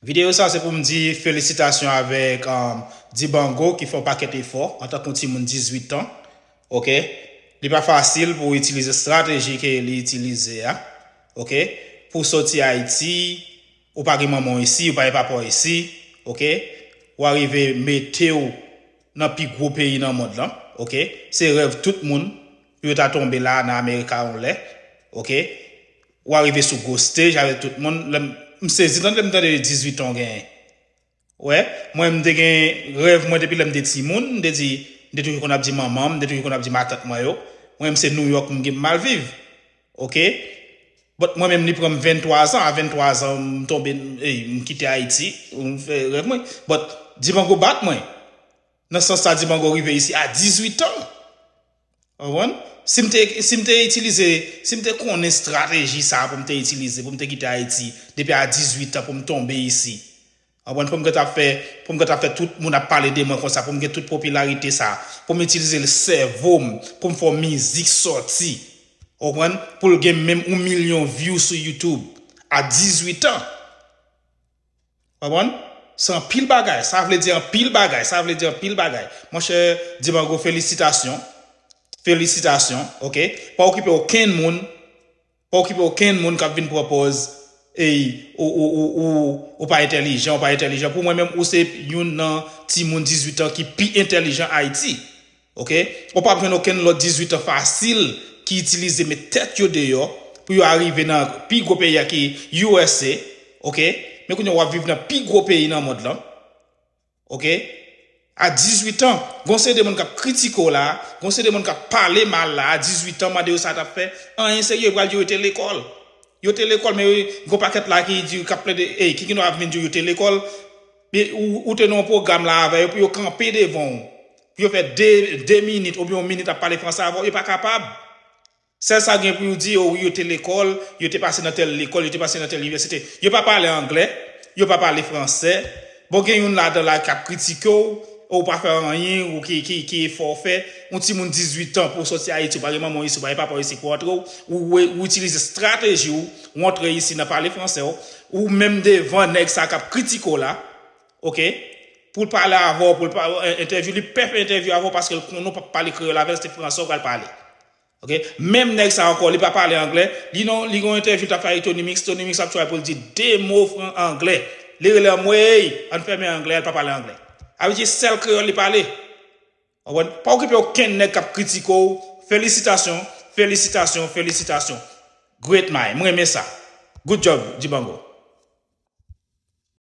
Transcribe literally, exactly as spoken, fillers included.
Videyo sa se pou m di felisitasyon avèk um, Dibango ki fè yon pakèt efò antanke yon timoun dizuit an. Ok? Li pa fasil pou itilize estrateji ke li itilize a. Ok? Pou soti Ayiti, ou pa gen manman w isi, ou pa gen papa w isi. Ok? Ou arive mete w nan pi gwo peyi nan mond lan. Ok? Se rèv tout moun pou yo ta tonbe la nan Amerika yon lè. Ok? Ou arive sou gwo stage avèk tout moun. M sezi tande lè m tande dizuit an w genyen. Wè, mwen m te gen rèv mwen depi lè m te timoun, m te di, m te toujou konn ap di manman m, m te toujou konn ap di matant mwen yo. Mwen m se Nouyòk m gen m al viv. Ok? But mwen menm li pran m venntwa zan, a venntwa zan m tonbe, m kite Ayiti, m fè rèv mwen. But Dibango bat mwen. Nan sans sa Dibango rive isi a dizuit an. Ou konprann? Si m te si m te itilize, si m te konnen estrateji sa pou m te itilize pou m te kite Ayiti depi a dizuit an pou m tonbe isi. Ou konprann? Pou m gentan fè pou m gentan fè tout moun ap pale de mwen konsa, pou m gen tout popilarite sa, pou m itilize sèvo m, pou m fè mizik sòti. Ou konprann? Pou l gen menm yon milyon view sou YouTube a dizuit an. Ou konprann? Se anpil bagay. Sa vle di anpil bagay. Sa vle di anpil bagay. Monchè Dibango, felisitasyon. Felisitasyon. Ok? Pa okipe okenn moun. Pa okipe okenn moun k ap vin pran pòz. Ey, ou, ou, ou, ou, ou pa entèlijan, ou pa entèlijan. Pou mwen menm, ou se youn nan timoun dizuit an ki pi entèlijan Ayiti. Ok? Ou p ap jwenn okenn lòt dizuit an fasil ki itilize met tèt yo deyò pou yo arive nan pi gwo peyi a ki U S A. Ok? Men kounye a w ap viv nan pi gwo peyi nan mond lan. Ok? A dizuit an, gon seri de moun k ap kritike w la, gon seri de moun k ap pale mal la, a dizuit an, mande yo sa t ap fè, anyen serye, yo pral di yo te lekòl. Yo te lekòl, men yo, gon pakèt la ki di, k ap plede, ey, ki gen dwa ap vin di w yo te lekòl, men ou, ou te nan yon pwogram la avè yo pou yo kanpe devan w, pou yo fè de, de minit oubyen yon minit ap pale franse avè w, yo pa kapab. Sèl sa gen pou yo di, o wi, yo te lekòl, yo te pase nan tèl lekòl, yo te pase nan tèl inivèsite. Yo pa pale anglè, yo pa pale franse. Bon, gen youn ladan la k ap kritike w, ou pa fè anyen, ou ki, ki, ki efò w fè. Yon timoun dizuit an pou w soti Ayiti, ou pa gen manman w isi, ou pa gen papa w isi pou antre w, ou, ou itilize estrateji w, ou antre isi nan pale franse w, ou menm devan nèg sa k ap kritike w la, ok? Pou l pale avè w, pou l pa, entèvyou, li pè fè entèvyou avè w paske l konnen w p ap pale kreyòl avè l, se franse w pral pale. Ok? Menm nèg sa ankò, li pa pale anglè. Li non, li gon entèvyou l t ap fè avèk Tony Mix. Tony Mix ap try pou l di de mo fran anglè. Li rele anmwey, ann fèmen anglè a, li pa pale anglè. Sa vle di sèl kreyòl li pale. Ou konprann? Pa okipe okenn nèg k ap kritike w. Felisitasyon, felisitasyon, felisitasyon. Great mind. Mwen renmen sa. Good job, Dibango.